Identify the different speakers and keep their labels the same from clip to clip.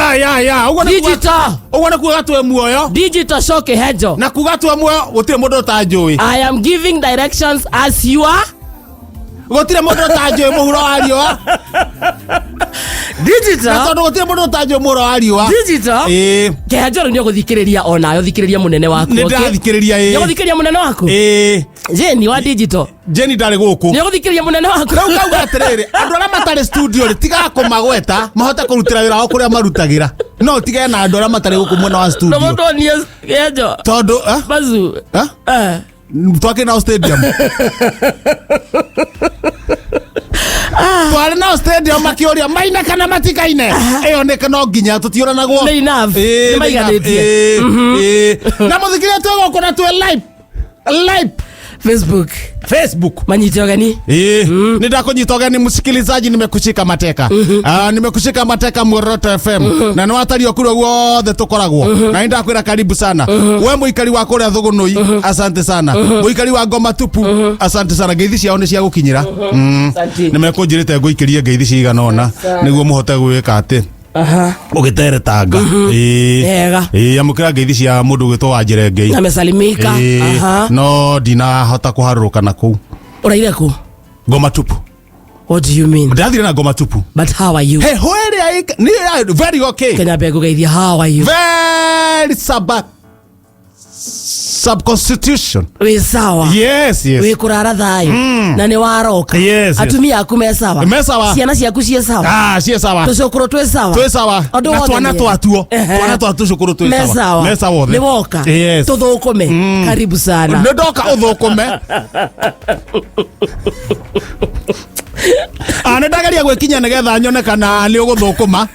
Speaker 1: Ya ya ya, ũguo nĩ kuga
Speaker 2: Digital.
Speaker 1: Ũguo nĩ kuga twĩ muoyo.
Speaker 2: Digital show Kĩhenjo.
Speaker 1: Na kuga twĩ muoyo gũtirĩ mũndũ ũtanjũĩ.
Speaker 2: I am giving directions as you are.
Speaker 1: Gũtirĩ mũndũ ũtanjũĩ mũhuro wa riũa. Na
Speaker 2: Digital.
Speaker 1: tondũ gũtirĩ mũndũ ũtanjũĩ mũhuro wa riũa.
Speaker 2: Digital.
Speaker 1: Ĩĩ.
Speaker 2: Kĩhenjo rĩu nĩ ũgũthikĩrĩria onawe ũthikĩrĩrie mũnene waku.
Speaker 1: Nĩ
Speaker 2: okay?
Speaker 1: ndĩrathikĩrĩria
Speaker 2: Nĩ
Speaker 1: ĩĩ.
Speaker 2: ũgũthikĩrĩria mũnene waku.
Speaker 1: Ĩĩ.
Speaker 2: Jane wa digital.
Speaker 1: Jenny ndarĩ gũkũ.
Speaker 2: Nĩ ũgũthikĩrĩria mũnene waku.
Speaker 1: Rĩu ngauga atĩrĩrĩ, andũ arĩa matarĩ studio rĩ, tigaga kũmagweta, mahote kũrutĩra wĩra wao kũrĩa marutagĩra. No ũtigane na andũ arĩa matarĩ gũkũ mwena wa studio.
Speaker 2: Ndũgũtonie Kĩhenjo.
Speaker 1: Tondũ eh?
Speaker 2: Bazu.
Speaker 1: Eh?
Speaker 2: Eh.
Speaker 1: Twakĩ nao stadium. Twarĩ nao stadium makĩũria maine kana matikaine. Ĩyo nĩ no nginya tũtiũranagwo.
Speaker 2: Nĩ enough.
Speaker 1: Ĩĩ,
Speaker 2: Nĩ maiganĩtie.
Speaker 1: ĩĩ, ĩĩ. Na mũthikĩrĩria twĩ gũkũ na twĩ live. Live.
Speaker 2: Facebook.
Speaker 1: Facebook.
Speaker 2: Manyite ũgeni.
Speaker 1: Eh, mm. Nĩndakũnyita ũgeni msikilizaji, nimekushika mateka. Ah, nimekushika mateka Muoroto FM. Na nĩwatario kũrĩa guothe tũkoragwo. Na nĩndakwĩra karibu sana. We mũikari wa kũrĩa Thũgũnũi, asante sana. Mũikari wa Ngoma Tupu, asante sana. Ngeithi ciao nĩ cia gũkinyĩra.
Speaker 2: Asante.
Speaker 1: Nĩmekũnjĩrĩte ngũikĩrie ngeithi cigana ũna nĩguo mũhote gwĩka atĩ
Speaker 2: Aha.
Speaker 1: ũgĩteretanga. Ĩĩ.
Speaker 2: Wega.
Speaker 1: Ĩĩ, amũkĩra ngeithi cia mũndũ ũgwĩtwo Wanjĩrengei.
Speaker 2: Amesalimika.
Speaker 1: Ĩĩ,
Speaker 2: Aha.
Speaker 1: no ndinahota kũharũrũka na kũu.
Speaker 2: Ũraire kũ?
Speaker 1: Ngoma Tupu.
Speaker 2: What do you mean?
Speaker 1: Ndathire na Ngoma Tupu.
Speaker 2: But how are you?
Speaker 1: Heho ĩrĩa nĩ very okay.
Speaker 2: Kenya mbegũgeithia how are you?
Speaker 1: Very sub constitution.
Speaker 2: Wĩ sawa.
Speaker 1: Yes, yes.
Speaker 2: Wĩ kũrara thayũ. Na nĩ waroka.
Speaker 1: Yes, yes.
Speaker 2: Atumia aku me sawa.
Speaker 1: Me sawa.
Speaker 2: Ciana ciaku ciĩ sawa.
Speaker 1: Ah, ciĩ sawa.
Speaker 2: Tũcũkũrũ twĩ sawa.
Speaker 1: Twĩ sawa.
Speaker 2: Ũndũ
Speaker 1: Na
Speaker 2: wothe
Speaker 1: twana
Speaker 2: nĩ-
Speaker 1: twatuo.
Speaker 2: Ehe.
Speaker 1: Twana twa tũcũkũrũ twĩ
Speaker 2: Me
Speaker 1: sawa.
Speaker 2: sawa.
Speaker 1: Me sawa othe.
Speaker 2: Nĩ woka.
Speaker 1: Yes.
Speaker 2: Tũthũkũme. Karibu sana.
Speaker 1: Nĩ ndoka ũthũkũme. Ah, nĩ ndageria gwĩkinya nĩgetha nyone kana nĩ ũgũthũkũma.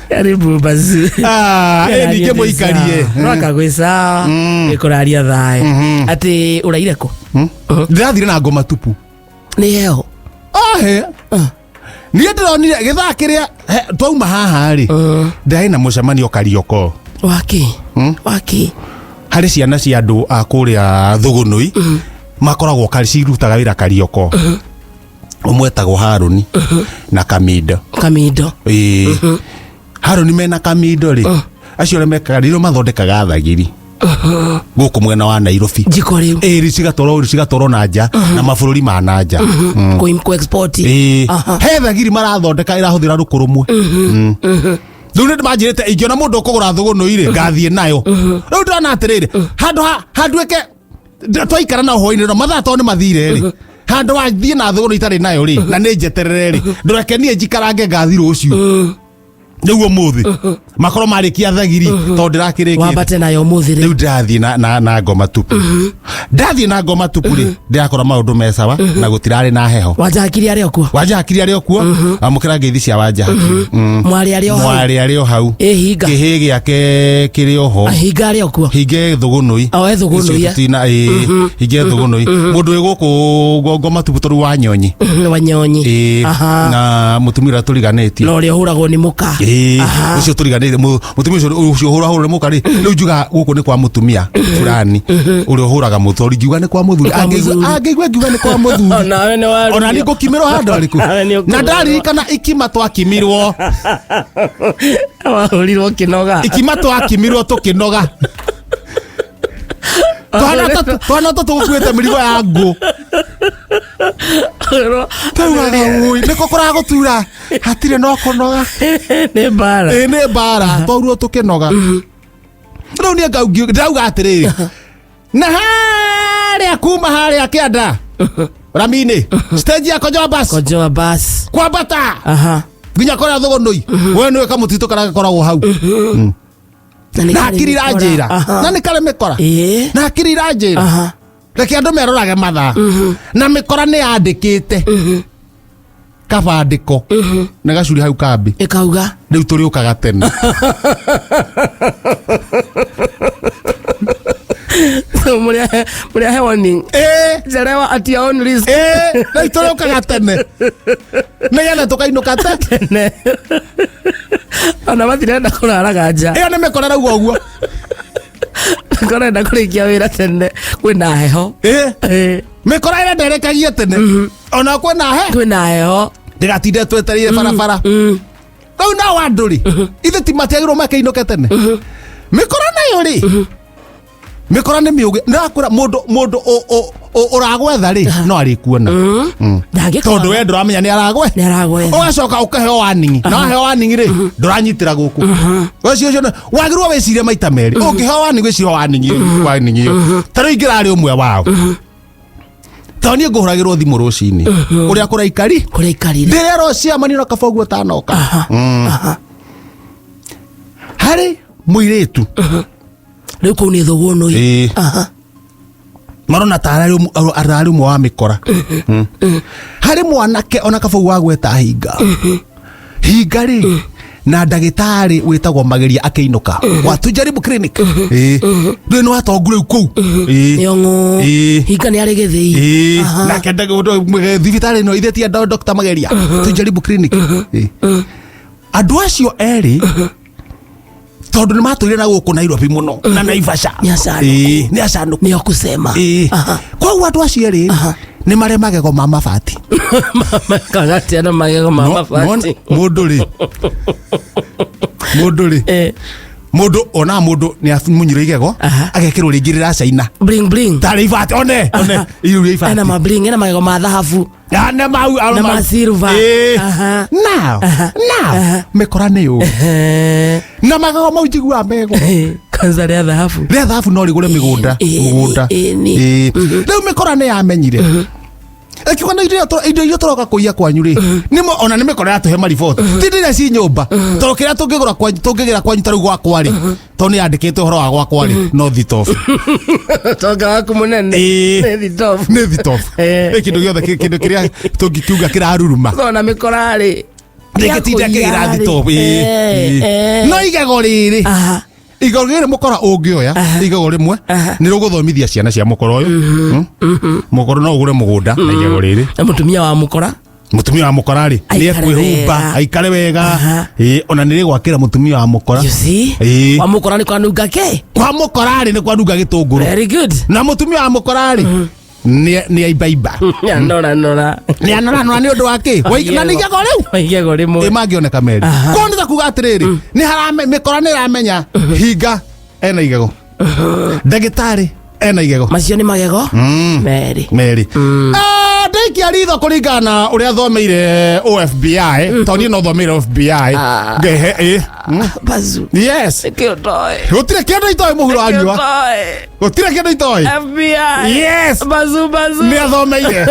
Speaker 2: Karibu basi.
Speaker 1: Ah, ĩ ningĩ mũikarie.
Speaker 2: Roka gwĩ sawa. Wĩ kũraria thayũ. Atĩ ũraire kũ?
Speaker 1: Ndĩrathire na Ngoma Tupu.
Speaker 2: Nĩ heho.
Speaker 1: Ahe. Niĩ ndĩronire gĩthaa kĩrĩa twauma haha rĩ, ndarĩ na mũcemanio Karioko.
Speaker 2: Waki. Waki.
Speaker 1: Harĩ ciana cia andũ a kũrĩa Thũgũnũi makoragwo cirutaga wĩra Karioko. Ũmwe etagwo Harũni na Kamindo.
Speaker 2: Kamindo.
Speaker 1: Ĩĩ. Harũni mena Kamindo rĩ, acio arĩa mekaga rĩrĩa mathondekaga thagiri gũkũ mwena wa Nairobi.
Speaker 2: Njiko rĩu.
Speaker 1: Ĩĩ, cigatwarwo na nja na mabũrũri ma na nja.
Speaker 2: Kũ export.
Speaker 1: Ĩĩ.
Speaker 2: Aha.
Speaker 1: He thagiri marathondeka ĩrahũthĩra rũkũ rũmwe. Rĩu nĩ manjĩrĩte ingĩona mũndũ ũkũgũra thũgũnũi rĩ, ngathiĩ nayo. Rĩu ndĩrona atĩrĩrĩ, handũ ha handuĩke twaikara na hwainĩ no mathaa tondũ nĩ mathire rĩ, handũ ha thiĩ na thũgũnũ itarĩ nayo rĩ, na nĩ njeterere rĩ, ndũreke niĩ njikarange ngathi rũciũ. Rĩu ũmũthĩ makorwo marĩkia thagiri tondũ ndĩrakĩrĩkĩte.
Speaker 2: Wambate nayo ũmũthĩ rĩ.
Speaker 1: Rĩu ndĩrathiĩ na Ngoma Tupu. Ndathiĩ na Ngoma Tupu rĩ, ndĩrakora maũndũ me sawa na gũtirarĩ na heho.
Speaker 2: Wanjahakiri arĩ o kuo.
Speaker 1: Wanjahakiri arĩ o kuo. Amũkĩra ngeithi cia Wanjahakiri.
Speaker 2: Mwarĩ arĩ o hau.
Speaker 1: Mwarĩ arĩ o hau.
Speaker 2: Ĩ hinga.
Speaker 1: Kĩhĩ gĩake kĩrĩ o ho.
Speaker 2: Hinga arĩ o kuo.
Speaker 1: Hinge Thũgũnũi.
Speaker 2: O, e Thũgũnũi,
Speaker 1: Icio
Speaker 2: eh.
Speaker 1: tũtina, ĩĩ. Hinge Thũgũnũi. Mũndũ wĩ gũkũ Ngoma Tupu tondũ wa Nyonyi.
Speaker 2: Wanyonyi.
Speaker 1: Ĩĩ.
Speaker 2: Aha.
Speaker 1: Na mũtumia ũrĩa tũriganĩtie.
Speaker 2: Na ũrĩa ũhũragwo nĩ mũka.
Speaker 1: Ĩĩ,
Speaker 2: Aha.
Speaker 1: ũcio tũriganĩire mũtumia ũcio ũhũrahũrwo nĩ mũka rĩ, rĩu njugaga gũkũ nĩ kwa mũtumia fulani ũrĩa ũhũraga mũthuri, ngiuga nĩ kwa mũthuri.
Speaker 2: Nĩ kwa mũthuri.
Speaker 1: Angĩigua ngiuga nĩ kwa mũthuri.
Speaker 2: Onawe nĩ warurio.
Speaker 1: Ona niĩ ngũkimirwo handũ harĩkũ?
Speaker 2: Nawe nĩ ũkũhũrwo.
Speaker 1: Na ndaririkana ikima twakimirwo.
Speaker 2: Wahũrirwo ũkĩnoga.
Speaker 1: Ikima twakimirwo tũkĩnoga. Twana ta tũgũkuĩte mĩrigo ya ngũ. Taugaga ũi, nĩkũ kũragũtura? Hatirĩ no kũnoga.
Speaker 2: Nĩ mbara.
Speaker 1: Ĩĩ nĩ mbara, twaurwo tũkĩnoga. Rĩu niĩ ndauga atĩrĩrĩ, na harĩa kuma harĩa kĩanda rami-inĩ stage ya Konjoa bus.
Speaker 2: Konjoa bus.
Speaker 1: Kwambata.
Speaker 2: Aha.
Speaker 1: Nginya kũrĩa Thũgũnũi. We nĩwe kamũtitũ karĩa gakoragwo hau.
Speaker 2: Na nĩ
Speaker 1: Na
Speaker 2: karĩ
Speaker 1: hakiri
Speaker 2: mĩkora.
Speaker 1: iranjĩra.
Speaker 2: Aha.
Speaker 1: Na nĩ karĩ mĩkora.
Speaker 2: Ĩĩ.
Speaker 1: Na hakiri iranjĩra.
Speaker 2: Aha.
Speaker 1: Reke andũ merorage mathaa. Na mĩkora nĩ yandĩkĩte. Kabandĩko. Nĩ gacuri hau kambĩ.
Speaker 2: Ĩkauga.
Speaker 1: Rĩu tũrĩũkaga tene.
Speaker 2: Mũrĩahe warning.
Speaker 1: Ĩĩ.
Speaker 2: Chelewa at your own risk.
Speaker 1: Ĩĩ, rĩu tũrĩũkaga tene. Nĩgetha tũkainũka
Speaker 2: tene. Ona matirenda kũraraga nja.
Speaker 1: Ĩyo nĩ mĩkora rauga ũguo.
Speaker 2: Kũrenda kũrĩkia wĩra tene kwĩna heho.
Speaker 1: Ĩĩ.
Speaker 2: Ĩĩ.
Speaker 1: Mĩkora ĩrenda ĩrĩkagie tene. Ona kwĩna he.
Speaker 2: Kwĩna heho.
Speaker 1: Ndĩgatinde twetereire barabara. Rĩu nao andũ rĩ, ithe ti matiagĩrwo makĩinũke tene. Mĩkora nayo rĩ, mĩkora nĩ mĩũgĩ. Ndĩrakwĩra mũndũ mũndũ ũragwetha rĩ, no arĩkuona.
Speaker 2: Ndangĩkora.
Speaker 1: Tondũ we ndũramenya nĩ aragwe.
Speaker 2: Nĩ aragwetha.
Speaker 1: Ũgacoka ũkaheo warning. Na waheo warning rĩ, ndũranyitĩra gũkũ. Ũcio ũcio wagĩrĩirwo wĩcirie maita merĩ. Ũngĩheo warning wĩcirie warning ĩyo, warning ĩyo. Ta rĩu ingĩrarĩ ũmwe wao. Tondũ niĩ ngũhũragĩrwo thimũ rũcinĩ. Ũrĩa kũraikari.
Speaker 2: Kũrĩa ikarire.
Speaker 1: Ndĩrerwo ciamani na kaba ũguo ũtanoka.
Speaker 2: Aha.
Speaker 1: Harĩ mũirĩtu.
Speaker 2: Rĩu kũu nĩ thũgũnũ.
Speaker 1: Ĩĩ.
Speaker 2: Aha.
Speaker 1: Marona ta ararĩ ararĩ ũmwe wa mĩkora. Harĩ mwanake ona kaba ũguo wagweta hinga. Hinga rĩ na ndagĩtarĩ wĩtagwo Mageria akĩinũka wa Tujaribu Clinic. Ĩĩ. Ndũĩ nĩ watongu rĩu kũu. Ĩĩ.
Speaker 2: Nĩ ong'ũ.
Speaker 1: Ĩĩ.
Speaker 2: Hinga nĩ arĩ gĩthĩi.
Speaker 1: Ĩĩ.
Speaker 2: Aha.
Speaker 1: Nake thibitarĩ ĩno ithe ti Dr. Mageria Tujaribu Clinic. Ĩĩ. Andũ acio erĩ tondũ nĩ matũire na gũkũ Nairobi mũno na Naivasha.
Speaker 2: Nĩ acanũku.
Speaker 1: Ĩĩ, nĩ acanũku.
Speaker 2: Nĩ kusema.
Speaker 1: Ĩĩ.
Speaker 2: Aha.
Speaker 1: Koguo andũ acio erĩ nĩ marĩ magego ma mabati.
Speaker 2: Kagatia na magego ma mabati.
Speaker 1: Mũndũ rĩ, mũndũ rĩ,
Speaker 2: Eh,
Speaker 1: mũndũ ona mũndũ nĩ amunyire igego
Speaker 2: Aha.
Speaker 1: agekĩrwo rĩngĩ rĩracaina
Speaker 2: bling bling.
Speaker 1: tarĩ ibati one one iru rĩa ibati
Speaker 2: Ena ma bling, ena magego ma thahabu.
Speaker 1: Na nĩ mau
Speaker 2: Na ma silver.
Speaker 1: Ĩĩ.
Speaker 2: Aha.
Speaker 1: Now,
Speaker 2: Aha.
Speaker 1: now,
Speaker 2: Aha.
Speaker 1: mĩkora nĩ yũĩ
Speaker 2: Eh,
Speaker 1: na magego mau njiguaga mego
Speaker 2: kwanza rĩa thahabu.
Speaker 1: Rĩa thahabu no rĩgũre mĩgũnda.
Speaker 2: Ĩĩ,
Speaker 1: Mũgũnda.
Speaker 2: ĩĩ, nĩ.
Speaker 1: Ĩĩ. Rĩu mĩkora nĩ yamenyire ĩkiuga na indo iria tũroka kũiya kwanyu rĩ, nĩmo ona nĩ mĩkora yatũhe mariboti ti indo iria ci nyũmba, tondũ kĩrĩa tũngĩgũra kwanyu, tũngĩgĩra kwanyu ta rĩu gwakwa rĩ, tondũ nĩ yandĩkĩte ũhoro wa gwakwa rĩ, no thitobu.
Speaker 2: Tonga waku mũnene.
Speaker 1: Ĩĩ.
Speaker 2: Nĩ thitobu.
Speaker 1: Nĩ thitobu.
Speaker 2: Eh.
Speaker 1: Nĩ kĩndũ gĩothe kĩndũ kĩrĩa tũngikiuga kĩraruruma
Speaker 2: Ona mĩkora rĩ.
Speaker 1: ndĩngĩtinda kĩgĩra thitobu. Ĩĩ, ĩĩ. No igego rĩrĩ,
Speaker 2: Aha.
Speaker 1: igego rĩrĩ mũkora ũngĩoya igego rĩmwe
Speaker 2: Aha.
Speaker 1: nĩ rũgũthomithia ciana cia mũkora ũyũ. Mũkora no ũgũre mũgũnda na igego rĩrĩ.
Speaker 2: Na mũtumia wa mũkora.
Speaker 1: Mũtumia wa mũkora rĩ, nĩ
Speaker 2: Aikare
Speaker 1: ekwĩhumba
Speaker 2: wega.
Speaker 1: aikare wega.
Speaker 2: Aha.
Speaker 1: Ĩĩ, ona nĩ rĩgwakĩra mũtumia wa mũkora.
Speaker 2: You see?
Speaker 1: Ĩĩ.
Speaker 2: Wa mũkora nĩ kwanunga ke.
Speaker 1: Kwa mũkora rĩ, nĩ kwanunga gĩtũngũrũ.
Speaker 2: Very good.
Speaker 1: Na mũtumia wa mũkora rĩ, nĩ aibaimba.
Speaker 2: Nora nora.
Speaker 1: Nĩ anoranora nĩ ũndũ wa kĩ? Na nĩ igego rĩu.
Speaker 2: Wa igego rĩmwe.
Speaker 1: Ĩ mangĩoneka merĩ.
Speaker 2: Aha.
Speaker 1: Koguo nĩ ta kuga atĩrĩrĩ, nĩ harame mĩkora nĩ ĩramenya hinga ena igego, ndagĩtarĩ ena igego.
Speaker 2: Macio nĩ magego merĩ.
Speaker 1: Merĩ. Ah, ndaikia ritho kũringana na ũrĩa thomeire OFBI, tondũ niĩ no thomeire OFBI.
Speaker 2: Ah.
Speaker 1: Ngehe ĩ.
Speaker 2: Bazu.
Speaker 1: Yes.
Speaker 2: Nĩkĩ ũtoĩ?
Speaker 1: Gũtirĩ kĩndũ itoĩ mũhuro wa
Speaker 2: Nĩkĩ
Speaker 1: riũa.
Speaker 2: ũtoĩ?
Speaker 1: Gũtirĩ kĩndũ itoĩ.
Speaker 2: FBI.
Speaker 1: Yes.
Speaker 2: Bazu bazu.
Speaker 1: Nĩ athomeire.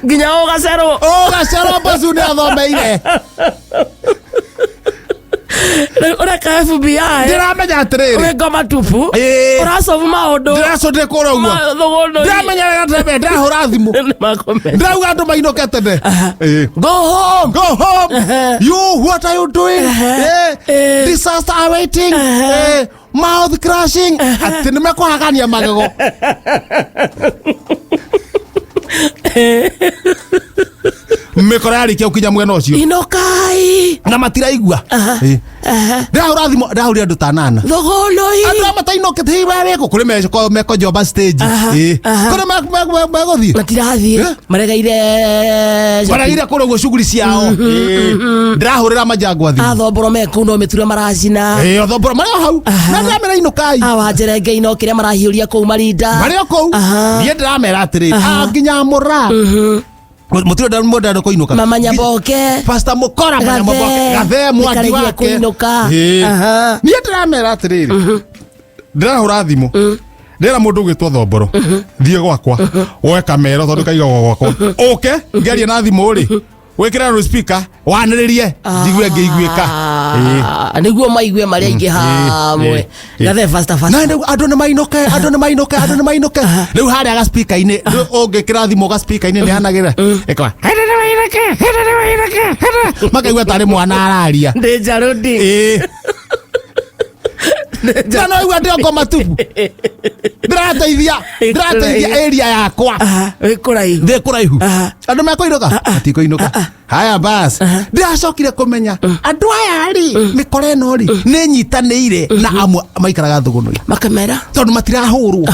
Speaker 2: Nginya ũgacerwo.
Speaker 1: Ũgacerwo Bazu nĩ athomeire.
Speaker 2: Rĩu ũreka FBI.
Speaker 1: Ndĩramenya atĩrĩrĩ.
Speaker 2: Wĩ ngoma tupu.
Speaker 1: Ĩĩ.
Speaker 2: Ũracobu maũndũ.
Speaker 1: Ndĩracũndĩ kũrĩa ũguo.
Speaker 2: Thũgũndũ.
Speaker 1: Ndĩramenya wega ndĩramenya ndĩrahũra thimũ.
Speaker 2: Nĩ makũmenya.
Speaker 1: Ndĩrauga andũ mainũke tene. Ĩĩ.
Speaker 2: Go home.
Speaker 1: Go home. You, what are you doing?
Speaker 2: Uh-huh.
Speaker 1: Eh,
Speaker 2: Eh.
Speaker 1: disaster awaiting.
Speaker 2: Uh-huh.
Speaker 1: Eh, mouth crushing. Atĩ nĩ mekũhagania magego. Mĩkora yarĩkia gũkinya mwena ũcio
Speaker 2: Inokai.
Speaker 1: Na matiraigua. Ĩĩ. Ndĩrahũra thimũ, ndĩrahũrire andũ ta nana.
Speaker 2: Thũgũndũ.
Speaker 1: Andũ aya matainũkĩte hihi we wĩkũ kũrĩ mekonjomba stage.
Speaker 2: Aha,
Speaker 1: Ĩĩ.
Speaker 2: aha.
Speaker 1: Kũrĩ megũthiĩ.
Speaker 2: Matirathiĩ.
Speaker 1: Eh?
Speaker 2: Maregeire.
Speaker 1: Maraire kũrĩa ũguo shughuli ciao. Ĩĩ. Ndĩrahũrĩra majangwa thimũ.
Speaker 2: Athomboro me kũu no mĩture maracina.
Speaker 1: Ĩĩ, othomboro marĩ o hau.
Speaker 2: Aha.
Speaker 1: Na ndĩramera inũkai.
Speaker 2: Awa njerenge ino kĩrĩa marahiũria kũu marinda.
Speaker 1: Marĩ o kũu.
Speaker 2: Aha.
Speaker 1: Niĩ ndĩramera atĩrĩrĩ,
Speaker 2: Aha.
Speaker 1: ah, nginya mũra mũtirĩ mũndũ andũ kũinũka.
Speaker 2: Mama Nyaboke.
Speaker 1: Pastor Mukora
Speaker 2: Gathe.
Speaker 1: Mama Gathe Mwangi
Speaker 2: Nĩkaregia
Speaker 1: wake.
Speaker 2: kũinũka.
Speaker 1: Ĩĩ.
Speaker 2: Aha.
Speaker 1: Niĩ ndĩramera atĩrĩrĩ, ndĩrahũra thimũ ndĩra mũndũ ũgwĩtwo Thomboro, thiĩ gwakwa woe kamero tondũ kaigagwo gwakwa, ũke ngerie na thimũ rĩ, wĩkĩre loudspeaker wanĩrĩrie njigue ngĩiguĩka. Ĩĩ.
Speaker 2: Ah, nĩguo maigue marĩa aingĩ hamwe.
Speaker 1: Ĩĩ.
Speaker 2: Gathe faster faster.
Speaker 1: Na rĩu andũ nĩ mainũke, andũ nĩ mainũke, andũ nĩ mainũke. Rĩu harĩa ga speaker-inĩ, rĩu ũngĩkĩra thimũ ga speaker-inĩ nĩ yanagĩrĩra ĩkoa "Andũ nĩ mainũke, andũ nĩ mainũke, andũ-" makaigua tarĩ mwana araria.
Speaker 2: Ndĩ njarũndi.
Speaker 1: Ĩĩ. Na no igua ndĩ ngoma tupu. Ndĩrateithia, ndĩrateithia area yakwa.
Speaker 2: Aha, wĩ kũraihu.
Speaker 1: Ndĩ kũraihu.
Speaker 2: Aha.
Speaker 1: Andũ mekũinũka, matikũinũka. Haya bas, ndĩracokire kũmenya andũ aya rĩ, mĩkora ĩno rĩ, nĩ nyitanĩire na amwe maikaraga thũgũnũi
Speaker 2: Makamera.
Speaker 1: tondũ matirahũrwo.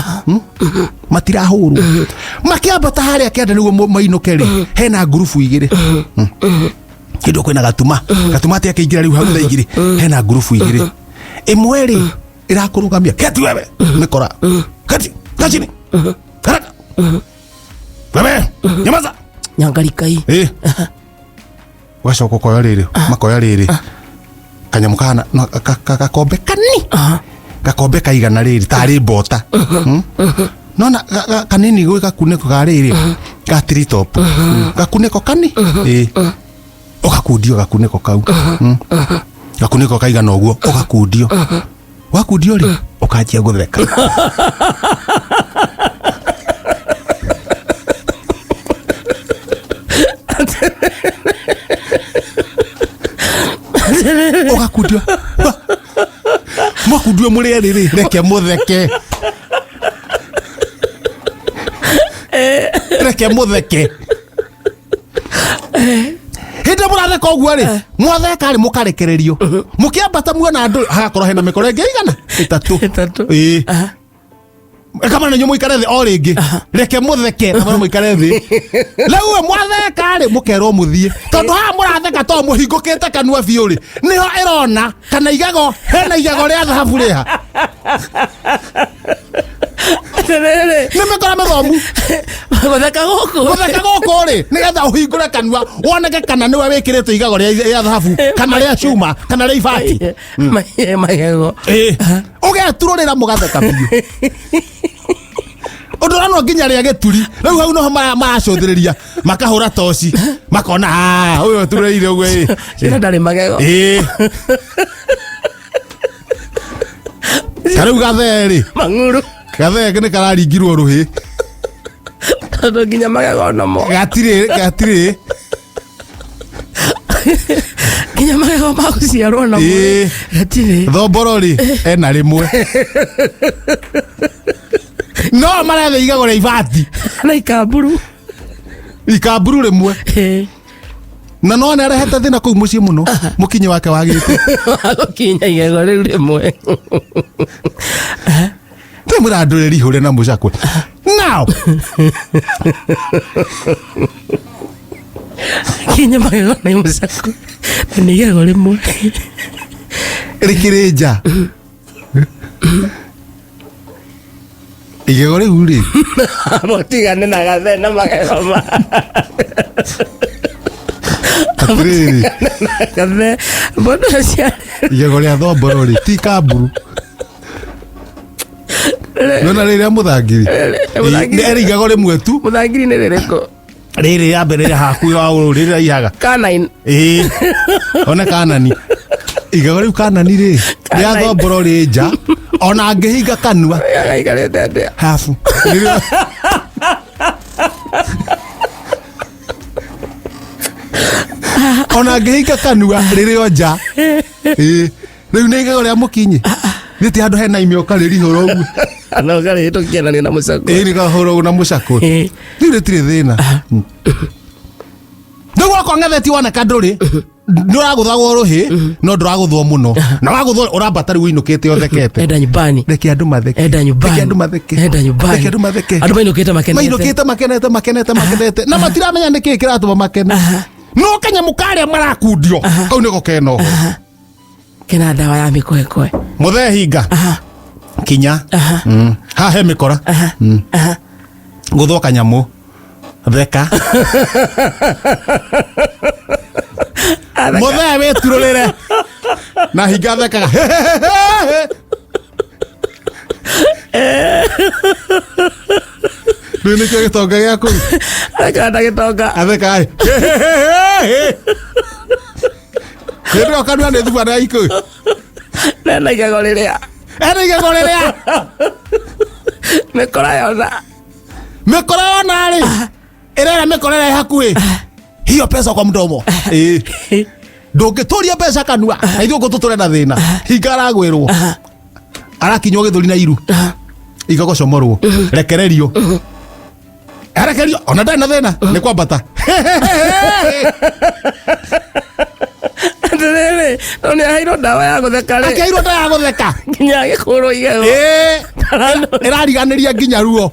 Speaker 1: Matirahũrwo makĩambata harĩa kĩanda nĩguo mainũke rĩ, hena ngurubu igĩrĩ. Hĩndĩ ĩyo kwĩna gatuma, gatuma atĩ akĩingĩra rĩu hau thaa 2, hena ngurubu igĩrĩ. Ĩmwe rĩ ĩrakũrũgamia, keti wewe mĩkora, keti kachini haraka, wewe nyamaza.
Speaker 2: Nyangarikai.
Speaker 1: Ĩ ũgacoka ũkoya rĩrĩ, makoya rĩrĩ kanyamũ kahana no, gakombe kani, gakombe kaigana rĩrĩ tarĩ mbota. Nona kanini gwĩ gakunĩko ga rĩrĩ ga tritop, gakunĩko kani ĩ ũgakundio gakunĩko kau. Gakunĩko kaigana ũguo ũgakundio, wakundio rĩ ũkanjia gũtheka. Ũgakundio, mwakundio mũrĩ erĩ rĩ, reke mũtheke, reke mũtheke. Hĩndĩ ĩrĩa mũratheka ũguo rĩ, mwatheka rĩ, mũkarekererio mũkĩambata, muona andũ hagakorwo hena mĩkora ĩngĩ igana ĩtatũ.
Speaker 2: Ĩtatũ.
Speaker 1: Ĩĩ. Kamana nyo mũikare thĩ o rĩngĩ, reke mũtheke kamana mũikare thĩ. Rĩu we mwatheka rĩ, mũkerwo mũthiĩ, tondũ haha mũratheka to mũhingũkĩte kanua biũ rĩ, nĩho ĩrona kana igego, hena igego rĩa thahabu rĩha.
Speaker 2: Atĩrĩrĩ.
Speaker 1: Nĩ mĩkora mĩthomu.
Speaker 2: Gũtheka gũkũ.
Speaker 1: Gũtheka gũkũ rĩ, nĩgetha ũhingũre kanua woneke kana nĩwe wĩkĩrĩtwo igego rĩa thahabu kana rĩa cuma kana rĩa ibati.
Speaker 2: Magego.
Speaker 1: Ĩĩ. Ũgeturũrĩra mũgatheka biũ ũndũ ũranwo nginya rĩa gĩturi. Rĩu hau noho maracũthĩrĩria, makahũra toci, makona, "Ah, ũyũ ũturĩire ũguo ĩ."
Speaker 2: Cira ndarĩ magego.
Speaker 1: Ĩĩ, ta rĩu gathee rĩ,
Speaker 2: Mang'uru.
Speaker 1: gathee nĩ kararingirwo rũhĩ.
Speaker 2: Tondũ nginya magego namo.
Speaker 1: Gatirĩ, gatirĩ.
Speaker 2: Nginya magego ma gũciarwo namo.
Speaker 1: Ĩĩ.
Speaker 2: Gatirĩ.
Speaker 1: Thomboro rĩ, ena rĩmwe no maretha igego rĩa ibati.
Speaker 2: Na ikamburu.
Speaker 1: Ikamburu rĩmwe.
Speaker 2: Ĩĩ.
Speaker 1: Na no nĩ arehete thĩna kũu mũciĩ mũno, mũkinyi wake wagĩte.
Speaker 2: Gũkinya igego rĩu rĩmwe.
Speaker 1: Twĩmwĩra andũ rĩri hũre na mũcakwe now.
Speaker 2: Kinya magego na mũcakwe. Na nĩ igego rĩmwe.
Speaker 1: Rĩkĩrĩ nja igego rĩu rĩ.
Speaker 2: Mũtigane na gathe na magego ma.
Speaker 1: Atĩrĩrĩ.
Speaker 2: Gathe. Mũndũ aciarĩ.
Speaker 1: Igego rĩa thomboro rĩ ti kamburu, nona rĩrĩa mũthangiri.
Speaker 2: Mũthangiri.
Speaker 1: Ĩĩ, nĩ igego rĩmwe tu.
Speaker 2: Mũthangiri nĩ rĩrĩkũ?
Speaker 1: Rĩrĩ rĩa mbere rĩa hakuhĩ wa ũrũ rĩrĩa ihaga.
Speaker 2: Canine.
Speaker 1: Ĩĩ, one kanani igego rĩu, kanani rĩ rĩa
Speaker 2: Kanani.
Speaker 1: thomboro rĩ nja, ona angĩhinga kanua.
Speaker 2: Gaikarĩte atĩa?
Speaker 1: Habu. Ona angĩhinga kanua rĩrĩ o nja. Ĩĩ, rĩu nĩ igego rĩa mũkinyi nĩ ti handũ hena imĩoka rĩrihũra ũguo.
Speaker 2: Na ũkarĩhĩtũkianania na mũcakwe.
Speaker 1: Ĩĩ, nĩkahũra ũguo na mũcakwe.
Speaker 2: Ĩĩ.
Speaker 1: Rĩu rĩtirĩ thĩna. Rĩu wakorwo ng'etheti woneka ndũrĩ ndũragũthagwo rũhĩ, no ndũragũthwo mũno, na wagũthwo ũrambata rĩu ũinũkĩte ũthekete.
Speaker 2: Enda nyumbani.
Speaker 1: Reke andũ matheke.
Speaker 2: Enda nyumbani.
Speaker 1: Reke andũ matheke.
Speaker 2: Enda nyumbani.
Speaker 1: Reke andũ matheke.
Speaker 2: Andũ mainũkĩte makenete.
Speaker 1: Mainũkĩte makenete, makenete, makenete, na matiramenya nĩ kĩĩ kĩratũma makene. No kanyamũ karĩa marakundio kau nĩko kena ũhoro.
Speaker 2: Kena ndawa ya mĩkwekwe.
Speaker 1: Mũthee hinga. Kinya. Haha he mĩkora. Gũthwo kanyamũ, theka. Mũthee wĩturũrĩre na hinga thekaga. Rĩu nĩkĩo gĩtonga gĩa kũu.
Speaker 2: Athekaga na gĩtonga.
Speaker 1: Athekaga hĩndĩ ĩyo kanua nĩ thuba na ikũyũ.
Speaker 2: Nena igego rĩrĩa.
Speaker 1: Ena igego rĩrĩa.
Speaker 2: Mĩkora yona.
Speaker 1: Mĩkora yona rĩ, ĩrera mĩkora ĩrĩa ĩ hakuhĩ hiyo pesa kwa mdomo. Ĩĩ, ndũngĩtũria mbeca kanua na ithuĩ ngũ tũtũre na thĩna. Hinga aragwĩrwo arakinywo gĩthũri na iru. Igagocomorwo rekererio arekerio ona ndarĩ na thĩna nĩ kwambata.
Speaker 2: Atĩrĩrĩ, no nĩ aheirwo ndawa ya gũtheka rĩ?
Speaker 1: Akĩheirwo ndawa ya gũtheka.
Speaker 2: Nginya agĩkũrwo igego.
Speaker 1: Ĩĩ, ĩrariganĩria nginya ruo.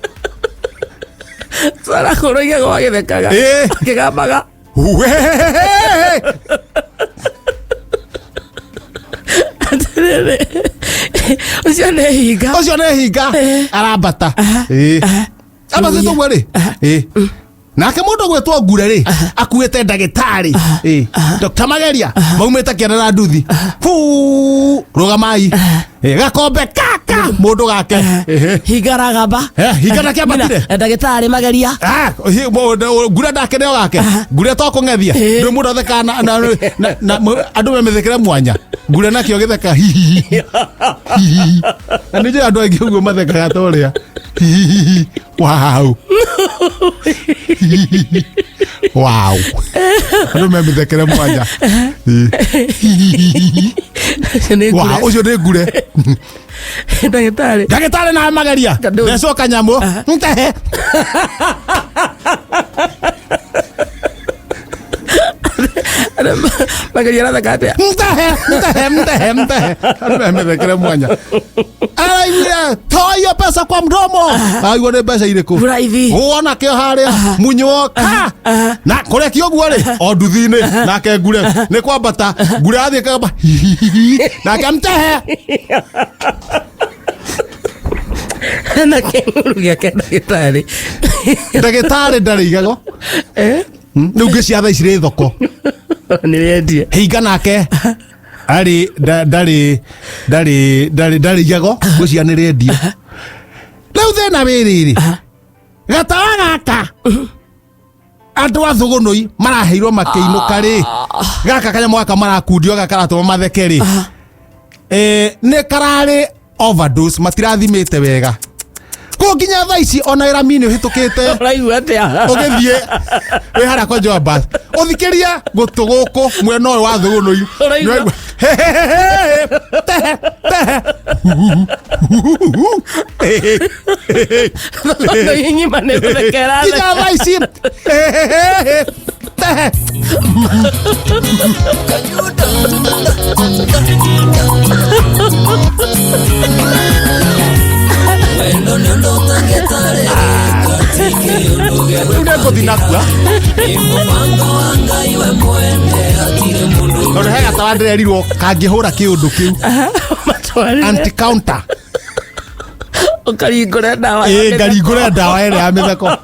Speaker 2: Arakũrwo igego agĩthekaga.
Speaker 1: Ĩĩ.
Speaker 2: Akĩgambaga.
Speaker 1: Huhehehe.
Speaker 2: Atĩrĩrĩ, ũcio nĩ hinga.
Speaker 1: Ũcio nĩ hinga arambata. Ĩĩ. Ambatĩte ũguo rĩ. Ĩĩ. Nake mũndũ gwĩtwo ngure rĩ akuĩte ndagĩtarĩ. Ĩĩ. Dr. Mageria maumĩte kĩanda na nduthi. Buu, rũgamai. Ĩĩ, gakombe kaka mũndũ gake. Ĩhĩ.
Speaker 2: Hinga aragamba.
Speaker 1: Eh, hinga ndakĩambatire.
Speaker 2: Na ndagĩtarĩ Mageria.
Speaker 1: Ah, ngure ndake nĩo gake ngure to kũng'ethia.
Speaker 2: Eh.
Speaker 1: Ndũ mũndũ athekaga na andũ memĩthekere mwanya ngure nakĩo gĩtheka hihihi hihihi. Na nĩ njũĩ andũ aingĩ ũguo mathekaga ta ũrĩa hihihi wow hihihi wow andũ memĩthekere mwanya. Hihihi.
Speaker 2: Ũcio nĩ
Speaker 1: wow
Speaker 2: ngure.
Speaker 1: Ũcio nĩ ngure.
Speaker 2: Ndagĩtarĩ.
Speaker 1: Ndagĩtarĩ na Mageria.
Speaker 2: Kandũ.
Speaker 1: Thecwo kanyamũ ntehe.
Speaker 2: Mageria aratheka atĩa?
Speaker 1: Mtehe, mtehe, mtehe, mtehe. Andũ memethekere mwanya. Araiguire, toa hiyo pesa kwa mdomo. Aigua nĩ mbeca irĩkũ?
Speaker 2: Buraithi.
Speaker 1: Wona kĩo harĩa, munywo ka. Na kũrekia ũguo rĩ, o nduthi-inĩ, nake ngure, nĩ kwambata, ngure athiĩ kagamba, hihihihi, nake mtehe.
Speaker 2: Na kĩng'ũrũ gĩake ndagĩtarĩ.
Speaker 1: Ndagĩtarĩ ndarĩ igego.
Speaker 2: Eh?
Speaker 1: Rĩu ngĩ cia thaa ici rĩ thoko.
Speaker 2: Nĩ wendie.
Speaker 1: Hinga nake arĩ ndarĩ ndarĩ ndarĩ ndarĩ igego ngwĩciria nĩ rĩendio. Rĩu thĩna wĩ rĩrĩ, gatawa gaka andũ a thũgũnũi maraheirwo makĩinũka rĩ, gaka kanyamũ gaka marakundio gaka karatũma matheke rĩ, nĩ kararĩ overdose, matirathimĩte wega kũu nginya thaa ici ona wĩra mini ũhĩtũkĩte.
Speaker 2: Ũraigua atĩa?
Speaker 1: Ũgĩthiĩ wĩ harĩa kwa Joabas ũthikĩrie gũtũ gũkũ mwena ũyũ wa thũgũnũi.
Speaker 2: Ũraigua?
Speaker 1: Tehe tehe.
Speaker 2: Thũgũnũi ng'ima nĩ gũthekera.
Speaker 1: Nginya thaa ici tehe. Rĩu nĩngũthiĩ nakua tondũ he gatawa ndĩrerirwo kangĩhũra kĩũndũ kĩu.
Speaker 2: Matwarire.
Speaker 1: Anti counter.
Speaker 2: Ũkaringũre ndawa ya
Speaker 1: Ĩ
Speaker 2: mĩtheko.
Speaker 1: ngaringũre ndawa ĩrĩa ya mĩtheko.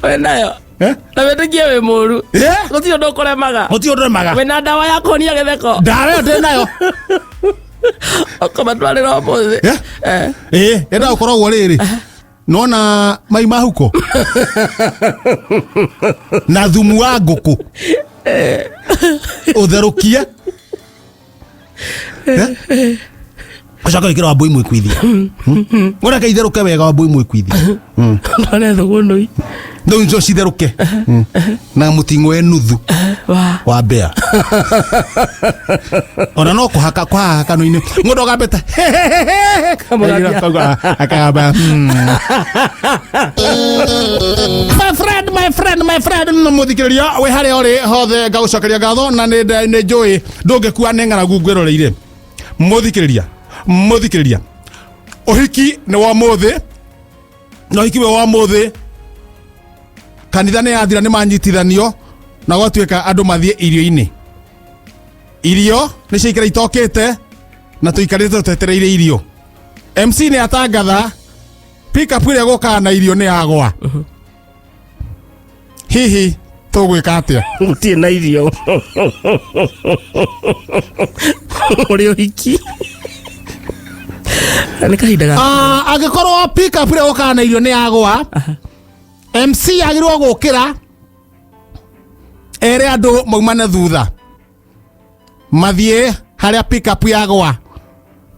Speaker 2: Wĩ nayo.
Speaker 1: Eh?
Speaker 2: Na wĩtĩkie wĩ mũru.
Speaker 1: Eh?
Speaker 2: Gũtirĩ ũndũ ũkũremaga.
Speaker 1: Gũtirĩ ũndũ ũremaga.
Speaker 2: Wĩna ndawa ya kũhonia gĩtheko.
Speaker 1: Ndawa ĩyo ndĩ nayo.
Speaker 2: Ũkũmatwarĩra ũmũthĩ.
Speaker 1: Eh?
Speaker 2: Eh.
Speaker 1: Ĩ ĩnda gũkoragwo rĩrĩ nona mai mahuko na thumu wa ngũkũ ũtherũkie. Eh? Ũcoke wĩkĩre wambui mwĩkuithia, ũreke itherũke wega wambui mwĩkuithia.
Speaker 2: Ndone thũgũnũi.
Speaker 1: Rĩu icio citherũke na mũting'oe nuthu
Speaker 2: Wa.
Speaker 1: Wa mbea ona no kũhaka kũhaha kanua-inĩ mũndũ agambĩte
Speaker 2: Kamũgambia.
Speaker 1: akagamba. My friend, my friend, my friend, mũthikĩrĩria wĩ harĩa ũrĩ hothe ngagũcokeria ngatho na nĩ nĩ njũĩ ndũngĩkua nĩ ng'aragu ngwĩroreire. Mũthikĩrĩria, mũthikĩrĩria, ũhiki nĩ wa mũthĩ na ũhiki wĩ wa mũthĩ kanitha nĩ yathira nĩ manyitithanio na gwatuĩka andũ mathiĩ irio-inĩ. Irio nĩ ciaikara itokĩte na tũikarĩte tũtetereire irio. MC nĩ atangatha pickup ĩrĩa gũkaga na irio nĩ yagwa. Hihi tũgwĩka atĩa?
Speaker 2: Gũtirĩ na irio ũrĩ ũhiki nĩ kahinda ga
Speaker 1: Ah, angĩkorwo pickup ĩrĩa gũkaga na irio nĩ yagwa, MC agĩrĩirwo gũkĩra ere andũ maumane thutha mathiĩ harĩa pickup yagwa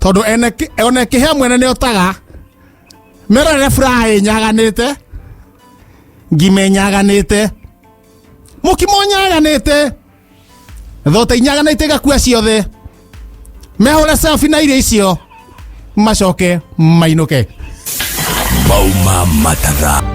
Speaker 1: tondũ ene one kĩhĩa mwene nĩ otaga merorere furaha ĩnyaganĩte ngima ĩnyaganĩte mũkimo ũnyaganĩte thota inyaganĩte igakua ciothe mehũre selfie na irio icio macoke mainũke.
Speaker 3: Mauma matatha.